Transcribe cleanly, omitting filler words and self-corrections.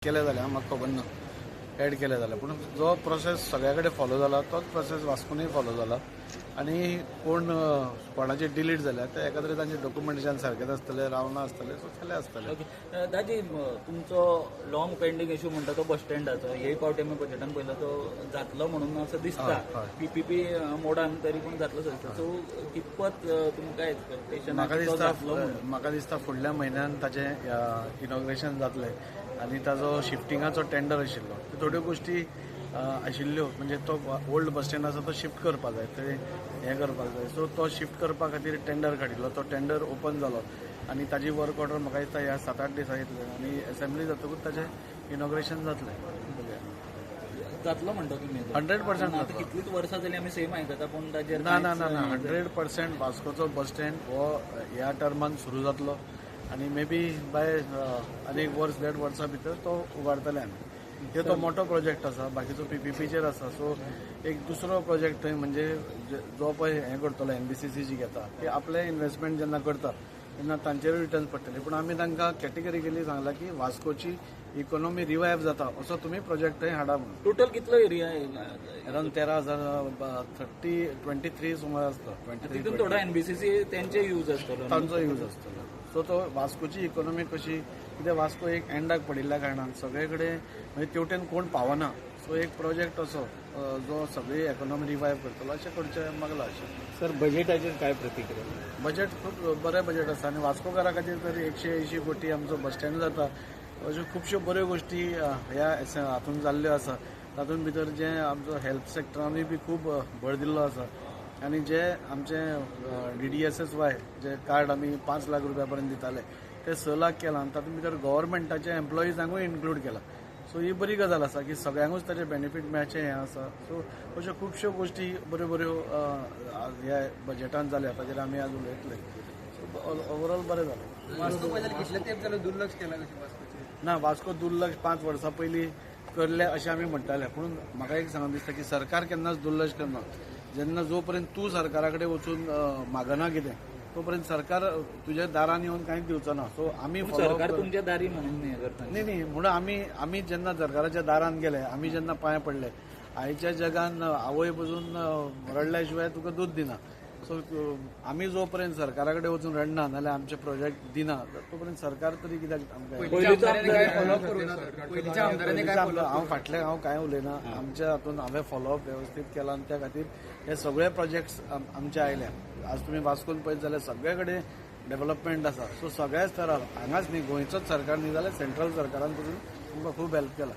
केले जाल्यार म्हाका खबर ना, एड केले जाल्यार, पूण जो प्रोसेस सगळ्या कडेन फॉलो जाला तोच प्रोसेस वास्कोनूय फॉलो जाला. आनी कोण कोणाचे डिलीट जाल्या ते एकाद्रे तांचे डॉक्युमेंटेशन सारकेच आसतले, रावना आसतले, सो केले आसतले. ओके दाजी, तुमचो लॉंग पेंडींग इशू म्हणटा तो बस स्टँडाचो, हे फावटी आमी बजेटान पळयलो तो जातलो म्हणून असो दिसता. पीपीपी मोडान तरी पूण जातलो दिसता. सो कितपत तुमकां एक्सपेक्टेशन? म्हाका दिसता फुडल्या म्हयन्यान ताचें इनॉग्रेशन जातलें. आनी ताजो शिफ्टिंगाचो टेंडर आशिल्लो, त्यो थोड्यो गोश्टी आशिल्ल्यो, म्हणजे तो ओल्ड बस स्टँड आसा तो शिफ्ट करपा जाय, ते हें करपाक जाय. सो तो शिफ्ट करपा खातीर टेंडर काडिल्लो, तो टेंडर ओपन जालो आनी ताजी वर्क ऑर्डर म्हाका दिसता ह्या 7-8 दिसां येतले आनी असेंब्ली जातकूच ताचें इनॉग्रेशन जातलें. बघया. जातलो म्हणटा तुमी? 100%. आतां कितलींच वर्सां जालीं आमी सेम आयकता, पूण ताजेर ना ना ना ना, 100%. वास्कोचो बस स्टँड हो ह्या टर्मान सुरू जातलो आनी मे बी बाय आनी एक वर्स देड वर्सा भितर तो उबारतले आमी. ते तो मोठो प्रोजेक्ट आसा, बाकीचो पीपीपीचेर आसा. सो एक दुसरो प्रोजेक्ट थंय, म्हणजे जो पळय हें करतलो, एनबीसीसी जी घेता ते आपले इन्वेस्टमेंट जेन्ना करता तेन्ना तांचेरूय रिटर्न पडटले. पूण आमी तांकां कॅटेगरिकली सांगलां की वास्कोची इकॉनॉमी रिवायव जाता असो तुमी प्रोजेक्ट थंय हाडा म्हणून. टोटल कितलो एरिया? अराउंड 13,000, 30, 23 सुमार आसतो, 23. तितून थोडो एनबीसीसी तेंचे यूज आसतलो. तांचो यूज आसतलो. सो तो वास्कोची इकॉनॉमी कशी, कित्याक वास्को एक एंडाक पडिल्ल्या कारणान सगळे कडेन म्हणजे तेवटेन कोण पावना. सो एक प्रोजेक्ट असो जो सगळी इकॉनॉमी रिवायव करतलो अशें करचें मागलां अशें. सर, बजेटाचेर काय प्रतिक्रिया? बजेट खूब बरें बजेट आसा आनी वास्कोकारा खातीर तर 180 कोटी, आमचो बस स्टँड जाता, अश्यो खुबश्यो बऱ्यो गोश्टी ह्या हातून जाल्ल्यो आसा. तातूंत भितर जे आमचो हेल्थ सेक्टरानूय बी खूब भर दिल्लो आसा आनी जे आमचे डीडीएसएसवाय जे कार्ड आमी 5 लाख रुपया पर्यंत दिताले ते 6 लाख केला आनी तातूंत भितर गव्हर्मेंटाचे एम्प्लॉइजांकूय इन्क्लूड केला. सो ही बरी गजाल आसा की सगळ्यांकूच ताचे बेनिफीट मेळचें हें आसा. सो अश्यो खुबश्यो गोश्टी बऱ्यो बऱ्यो ह्या बजेटान जाल्या, ताचेर आमी आज उलयतले. सो ओवरऑल बरें जालें. वास्को बद्दल कितले तेंप जालो दुर्लक्ष केला कशें वास्कोचेर? ना, वास्को दुर्लक्ष 5 वर्सां पयलीं करले अशें आमी म्हणटाले, पूण म्हाका एक सांगून दिसता की सरकार केन्नाच दुर्लक्ष करना. जेन्ना जो पर्यंत तूं सरकारा कडेन वचून मागना कितें, तो पर्यंत सरकार तुज्या दारान येवन कांयच दिवचो ना. सो आमी follow up सरकार तुमच्या दारी म्हणून हे करता. न्ही न्ही, म्हणून आमी आमी जेन्ना सरकाराच्या दारान गेले, आमी जेन्ना पांय पडले, आयच्या जगान आवय पसून रडल्या शिवाय तुका दूद दिना. सो आमी जो पर्यंत सरकारा कडेन वचून रडना नाल्यार आमचे प्रोजेक्ट दिना, तो पर्यंत सरकार तरी कित्याक आमकां पयलींच्या आमदारांनी काय फॉलोअप करूं ना सर? पयलींच्या आमदारांनी काय पयलींच्या हांव फाटले हांव कांय उलयना. आमच्या हातून हांवें फॉलोअप वेवस्थीत केला आनी त्या खातीर हे सगळे प्रोजेक्ट्स आमचे आयले. आज तुमी वास्कोन पळयत जाल्यार सगळे कडेन डेव्हलपमेंट आसा. सो सगळ्याच स्तरार, हांगाच न्ही, गोंयचोच सरकार न्ही जाल्यार सेंट्रल सरकारान पसून तुमकां खूब हेल्प केला.